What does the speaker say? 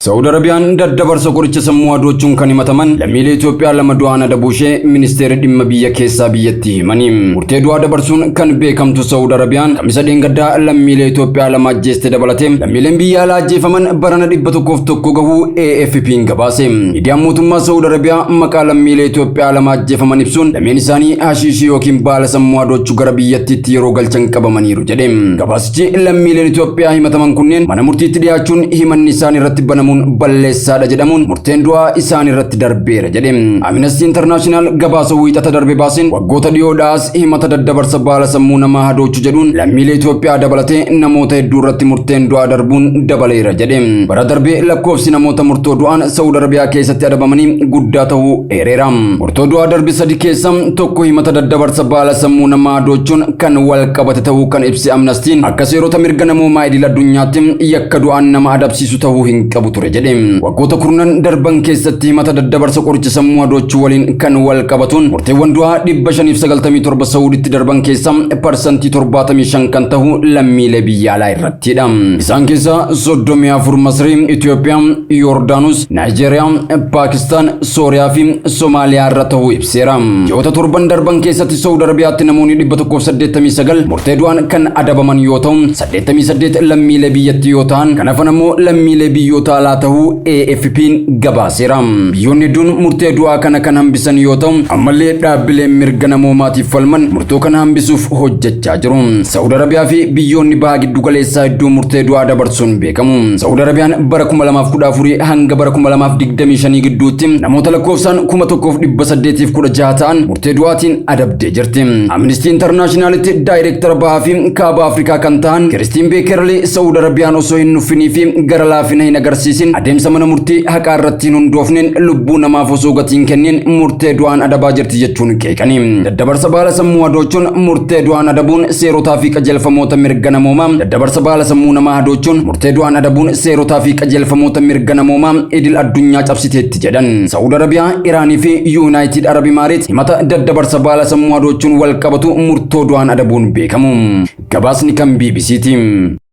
Saa'ud Arabiyaan daddabarsa qoricha sammuu hadoochuun kan himataman lammiilee Itoophiyaa lama du'aan adabuu ishee ministeerri dhimma biyya keessaa biyyattii himanii. Murtee du'aa dabarsuun kan beekamtu Saa'ud Arabiyaan Kamisa dheengaddaa lammiilee Itoophiyaa lama ajjeeste dabalatee lammiileen biyya alaa ajjeefaman barana 101 gahuu AFP'n gabaase. Miidiyaan mootummaa Saa'ud Arabiyaa maqaa lammiilee Itoophiyaa lama ajjeefaman ibsuun lameen isaanii hashiishii yookiin baala sammuu hadoochuu gara biyyattiitti yeroo galchan qabamaniiru jedhe. Gabaasichi lammiileen Itoophiyaa himataman kunneen mana murtiitti dhiyaachuun himanni isaan irratti banamuun balleessaadha jedhamuun murteen du'aa isaan irratti darbeera jedhe. Amnesty International gabaasa wiixata darbe baaseen waggoota dhiyoodhaas himata daddabarsa baala sammuu namaa hadoochuu jedhuun lammiilee Itoophiyaa dabalatee namoota hedduu irratti murteen du'aa darbuun dabaleera jedhe. Bara darbe lakkoofsi namoota murtoo du'aan Saa'ud Arabiyaa keessatti adabamanii guddaa ta'uu eereera. Murtoo du'aa darbe sadi keessa tokko himata daddabarsa baala sammuu namaa hadoochuun kan wal qabate ta'uu kan ibse Amnestiin akka seerota mirga namoomaa idil addunyaatti yakka du'aan nama adabsiisu ta'uu hin qabu ture jedhe. Waggoota kurnan darban keessatti himata daddabarsa qoricha sammuu hadoochuu waliin kan wal qabatuun murteewwan du'aa 597 Saa'uditti darban keessa 75% kan ta'u lammiilee biyya alaa irrattidha. Isaan keessaa 34 Masrii, Itoophiyaa, Yoordaanos, Naayijeeriyaa, Paakistaan, Sooriyaa fi Somaaliyaa irra ta'uu ibseera. Ji'oota torban darban keessatti Saa'ud Arabiyaatti namoonni 189 murtee du'aan kan adabaman yoo ta'u, 88 lammiilee biyyattii yoo ta'an, kan hafan ammoo lammiilee biyyoota alaa ta'uu AFP'n gabaaseera. Biyyoonni hedduun murtee du'aa kana kan hambisan yoo ta'u, ammallee dhaabbileen mirga namoomaatiif falman murtoo kana hambisuuf hojjechaa jiru. Saa'ud Arabiyaa fi biyyoonni baha giddu galeessaa hedduu murtee du'aa dabarsuun beekamu. Saa'ud Arabiyaan bara 2014 hanga bara 2025 gidduutti namoota lakkoofsaan 1816 ta'an murtee du'aatiin adabdee jirti. Amnesty Internationalitti daayireektara bahaa fi kaaba Afrikaa kan ta'an Kiristiin Beekerli Saa'ud Arabiyaan osoo hin nuffinii fi gara laafina hin agarsiisin adeemsa mana murtii haqaa irratti hin hundoofneen lubbuu namaaf osoo gatiin kennin murtee du'aan adabaa jirti jechuun qeeqani. Daddabarsa baala sammuu hadoochuun murtee du'aan adabuun seerotaa fi qajeelfamoota mirga namoomaa. Daddabarsa baala sammuu namaa hadoochuun murtee du'aan adabuun seerotaa fi qajeelfamoota mirga namoomaa idil addunyaa cabsiteetti jedhan. Saa'ud Arabiyaa, Iraanii fi Yuunaayitid Arab Imaariit himata daddabarsa baala sammuu hadoochuun wal qabatu murtoo du'aan adabuun beekamu. Gabaasni kan BBCti.